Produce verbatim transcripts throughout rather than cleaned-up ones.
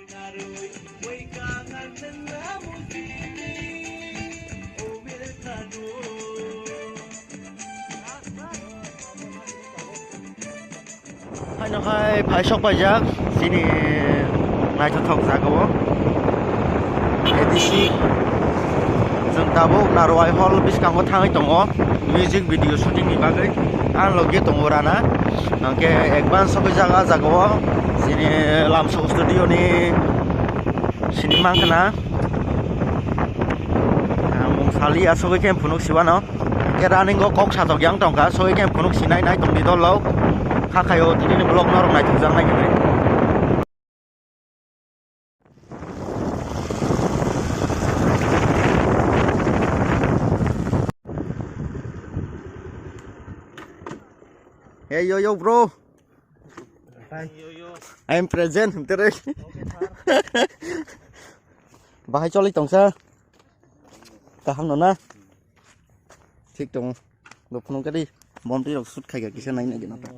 Haino hai phai sok paijak chini naithothok jaga o. A D C chwng tabuk Narwai Hall bwskango thangwi tongo music video shooting ni bagwi. Ang logi tongo Rana. Hwnkhe advance sogwi jaga jaga o chini Lamso studio ni sini mankha na. Mung sali asogwi khe phunuk siwano. Hwnkhe running o kok satok yang tongkha, sogwi khe phunuk sinai nai tongdi dol rok. Kha khaio tini ni vlog norok naithokjak nai hinwi. Hey, yo, yo, bro. Hi. I am present. Tere. Bahai choli tongsa. Kaham no na? Thik tongo. Bo phunuk kadi. Bom twi rok shoot khai kha kisa nai nai gina ta.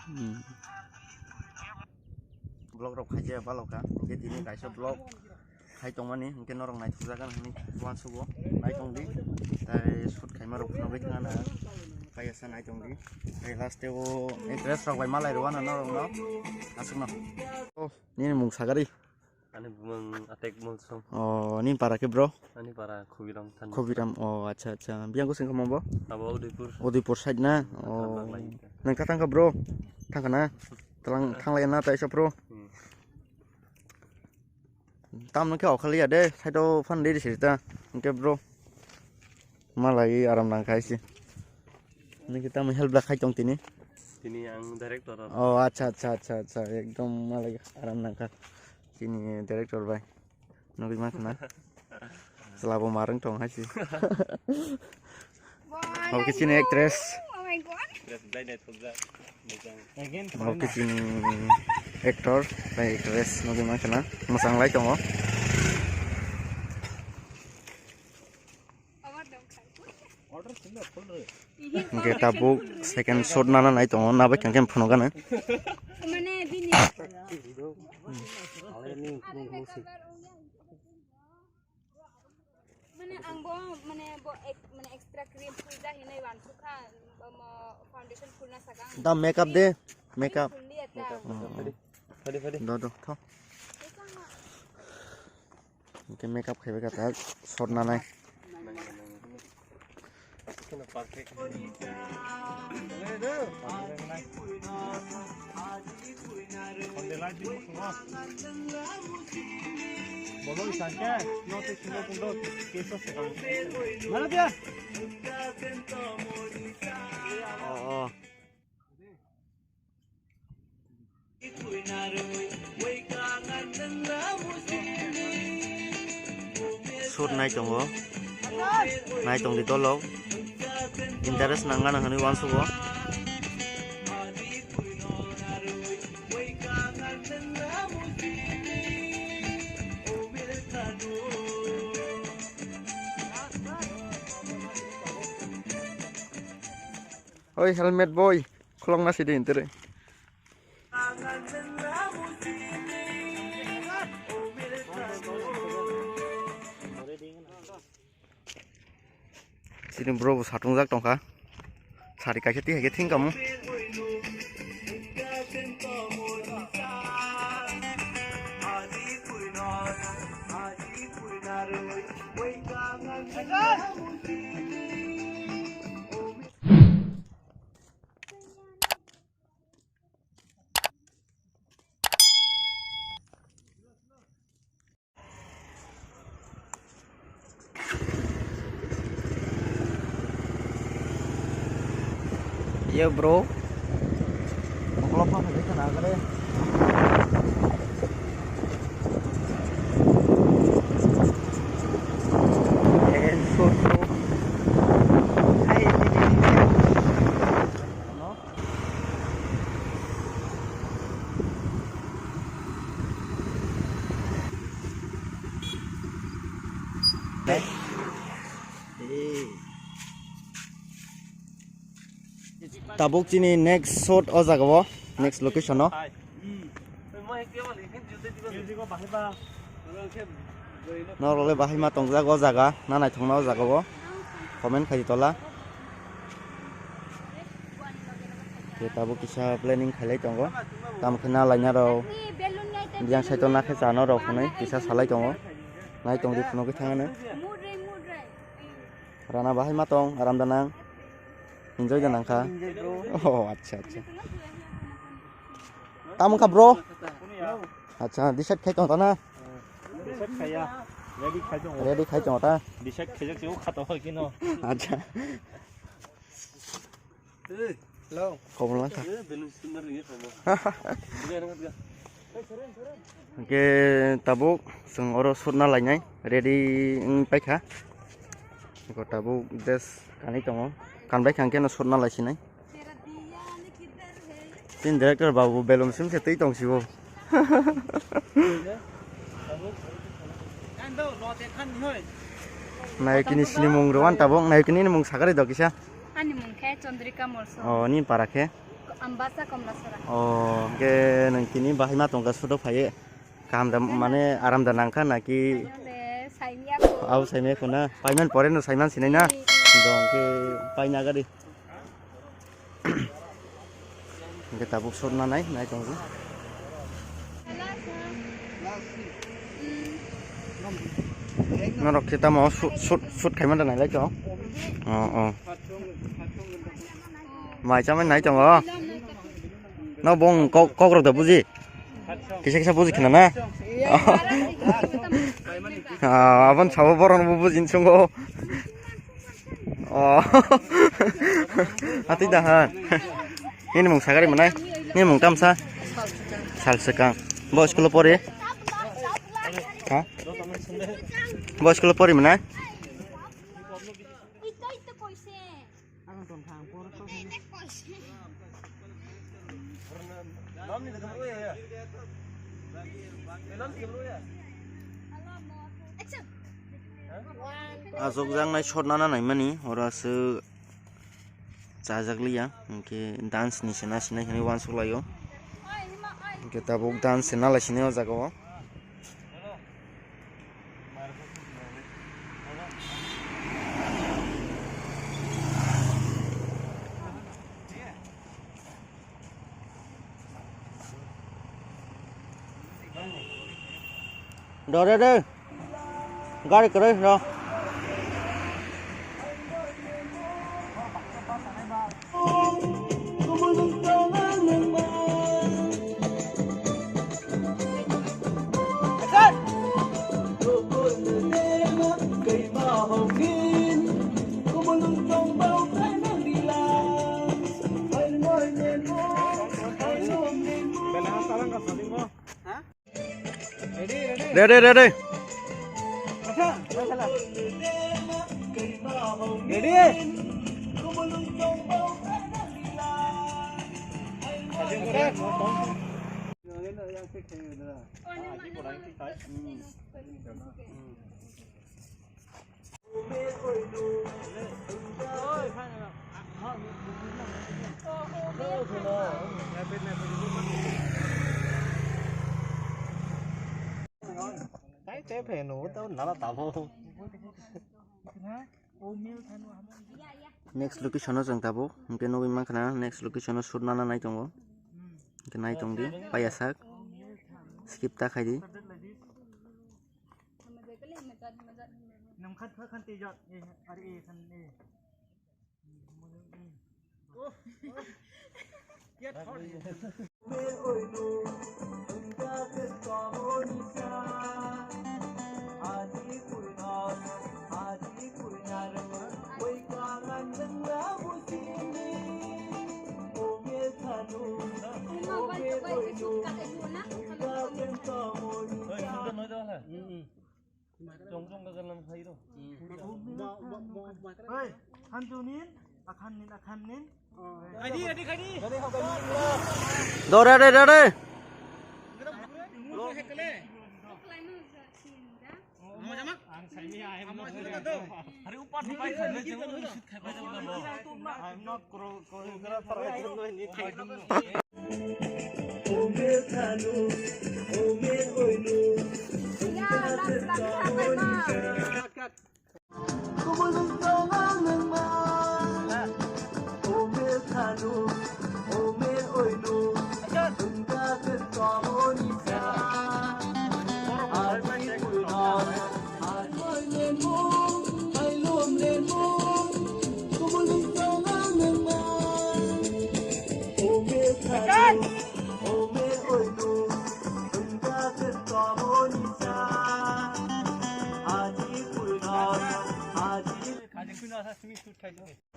Hmm. Vlog rok khaijaya baloka, hwnkhe tini kaisa vlog khai tongmani, hwnkhe norok naithokjagani hinwi uansugo, naitongdi, tei shoot khaima rok phunugwi thangna, kaiya sa naitongdi, tei last o interest rok bai malai rwano norokno, aswkno. O, nini mung sagari? Ani bumung Atek Molsom. O, nini para khe bro? Ani para Khubiram Thanipura. Khubiram, o, acha, acha. Biyang kusing khamang bo? Abo Udaipur. Udaipur side na? O. Nang ka thangkha bro? Thangkha na? Tlang, thanglai na taisa bro? Hmm. Tamno khe okhaliya de, side o phan de sirta. Hwnkhe bro. Malai aram nang khai si. Nini khe tamo help la khai tong tini? Tini ang director. O, acha, acha, acha, acha. Ekdom malai aram nang kha. Chini director bai. Nugui mankha na. Chwla bo marwng tong hai si. Wow, obo khe chini actress. Oh my God. Actress belai naithokjak. Again, obo khe chini actor bai actress nugui mankha na. Mwchang lai tongo. Hwnkhe tabuk second shot nana nai tongo, nabai khe phunukgana. Mane bini mane ang bo mane bo ek-, mane extra cream phuljak hinwi uansukha, omo foundation phulna sakha ang. Da makeup de, makeup. Phulliya ta. Makeup, makeup, ready? Ready, ready? Do, do, tho. Hwnkhe makeup khaibai kha ta shot nanai. Oh, oh. Shoot nai tongo, nai tongdi dolok, interest nang gana hinwi uansugo. Oi helmet boy, khulokna sidi hintere. Chini bro bo satungjak tongkha. Sari kaisa twi hai khe thing kamo. Yo bro. Mokolo phang hai khana gare. Tabuk chini next shot o jaga o, next location o. Norok le bahai ma tongjak o jaga, na naithokna o jaga o. Comment khai di tola. Khe tabuk kisa planning khailai tongo. Tamo khe na laina rok. Biyang side o na khe chana rok hwnwi kisa salai tongo. Nai tong di phunugwi thangano. Rana bahai ma tong, aram da nang. Enjoy da nang kha. Oh, acha, acha. Tamo kha bro? Acha, decide khai tong ta na? Decide khaiya. Ready khai tong. Ready khai tong ta? Decide khaijak se o khata hoi kino. Acha. Hello. Khobor lang kha. Hwnkhe tabuk chwng oro shoot na lainai ready wng paikha. Eko tabuk dress kanwi tongo. Kanbai kha hwnkhe no shoot na laisinai. Chini director babu belum sim se twi tong sibo. Nayokini sinimung rwan tabuk, nayokini ni mung sakari do kisa. Ani mung khe Chandrika Molso. Oh, ni para khe? Ambasa Komlasora. Oh, ke nang kini bahai ma tongka sudo phaye. Kaham da mane aram da nangkha naki? Ano le, saimia ko. Au saimia ko na. Paiman pore no saiman sinai na. Dong ke paina gari. Hingke tabuk sot nanai, nai tongdi. Norok khe tamo shoot, shoot, shoot khaimani nailai tong. Oh, oh. Mai chamani nai tongo. No bong kok, kok rok da buji. Kisa kisa buji khna na. Ah, abon sabo boron bo buji sungo. Oh. Atwi da ha. Nini mung sagari manai. Nini mung tamsa. Sal sekang. Bo school pori. Ha? Bo school pori manai. Aswk jaknai shot nana naimani, oro aswk chajak liya, hinkhe dance ni se nasinai hinwi uansuk laio, hinkhe tabuk dance se nalai sinai o jaga o. Dore de. Gari kwrwi no. Ready, ready. Ready? Next location o chwng tabuk, hinkhe nugwi mankha na next location o shoot nana nai tongo, hinkhe nai tongdi paiyasak, skip ta khaidi. Nwng khat khat khan twi jat, eh, ari, eh, khan, eh. Hei, hantunin, akhannin, akhannin. Ready, ready, ready. Dore, dore, dore. I'm not choro-, choreographer, I don't know anything.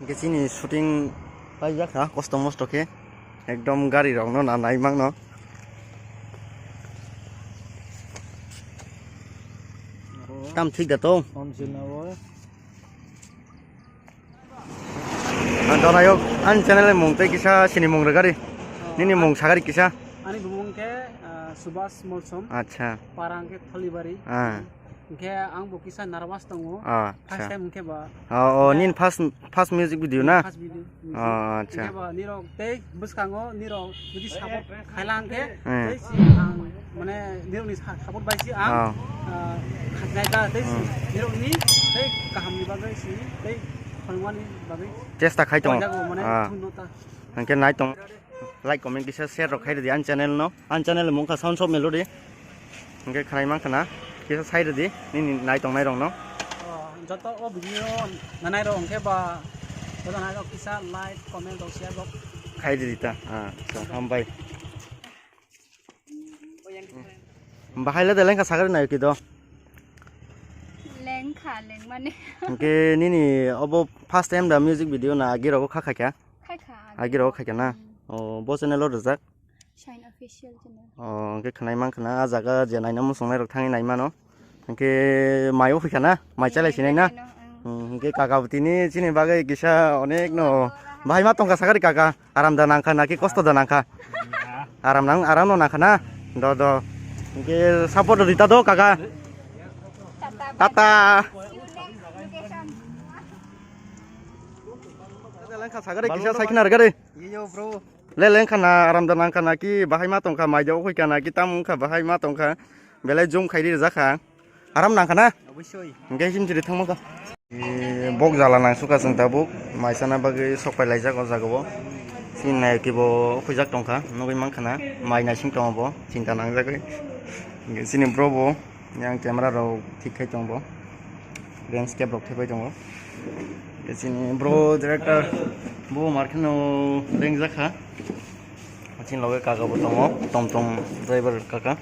Hingke chini shooting paijak ha, kosto mosto khe, ekdom gari rok no na nai mang no. Tam thik da to? Ang donayok, ani channel ni mung tei kisa sini mung rwgari. Nini mung sagari kisa. Ani bumung khe, ah, Subhas Molsom. Acha. Parang khe Tholibari. Ah. Hingke ang bo kisa nervous tongo. Ah, acha. First time hingke ba. Oh, oh, nini first, first music video na? First video, music. Oh, acha. Hingke ba nirok tei bwskango nirok jodi support khaila hingke, hmm, tei si ang mane nirokni sa-, support bai si ang, oh, ah, khajnai da tei si, hmm, nirokni tei kahamni bagwi si tei khoroknani bagwi chesta khai tongo. Jago mane, ah, thungno ta. Hingke nai tong, like, comment kisa share rok khai rwdi ani channel no. Ani channel mung kha Sounds of Melody. Hingke khwnai mang khna, kisa sai rwdi nini nai tong nai rok no. Oh, joto o video nanai rok hingke ba, joto nai rok kisa like, comment rok, share rok. Khai rwdi ta, ah, so, hambai. Bahai le de lengkha sagari nai kido. Lengkha, lengmani. Hingke nini obo first time da music video na agi rogo kha khaikha? Khaikha. Agi rogo khaikha na? Hmm. Oh, bo channel o rwjak? Shine Official channel. Oh, hingke khwnai mang khna, ah jaga je naina muchung nai rok thangwi nai mano. Hingke mai o phaikha na? Mai chalai sinai na? Mai no, ang. Hmm, hingke kaka bwtwi ni chini bagwi kisa onek no bahai ma tongkha sagari kaka. Aram da nangkha naki kosto da nangkha? Aram nang, aram no nangkha na? Do, do. Hingke support rwdi ta do kaka. Tata. Tata. Lengkha sagari kisa saikna rwgari. Iyo, bro. Le lengkha na aram da nangkha naki bahai ma tongkha mai da o khaikha naki tam wngkha bahai ma tongkha belai jum khairi rwjakha. Aram nangkha na? Obosoi. Hingke himchiri thangma kha. E, bok jala nang suka chwng tabuk. Mai chana bagwi sok pai laijak o jaga o. Chini nayok bo khujak tongkha. Nugwi mankha na. Mai naising tongo bo. Chinta nangjagwi. Hingke chini bro bo. Yang camera rok thik khai tongo. Landscape rok thik khai tongo. Hingke chini bro director bo markheno lengjakha. Chini loge kaka bo tongo. Tom tom driver kaka.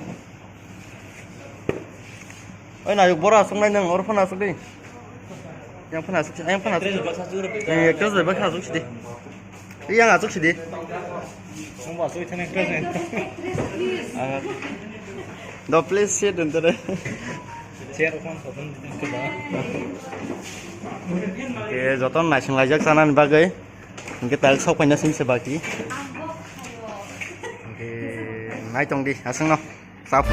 Oi, nayok bora aswk nai nang, oro phano aswk di. Yang phano aswk, yang phano aswk. Actress bai baksa aswk si. Eh, actress bai baksa aswk si di. Yang aswk si di. Nang bo aswk thani actress ni. Ah. Do please sit and there. Chair kon kon di ba. Eh, joton naising laijak sanani bagwi. Hingke tak sok paina sing se baki. Hingke nai tong di, aswk no. Sap.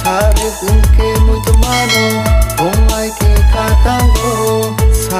Sari tungke muitu mano.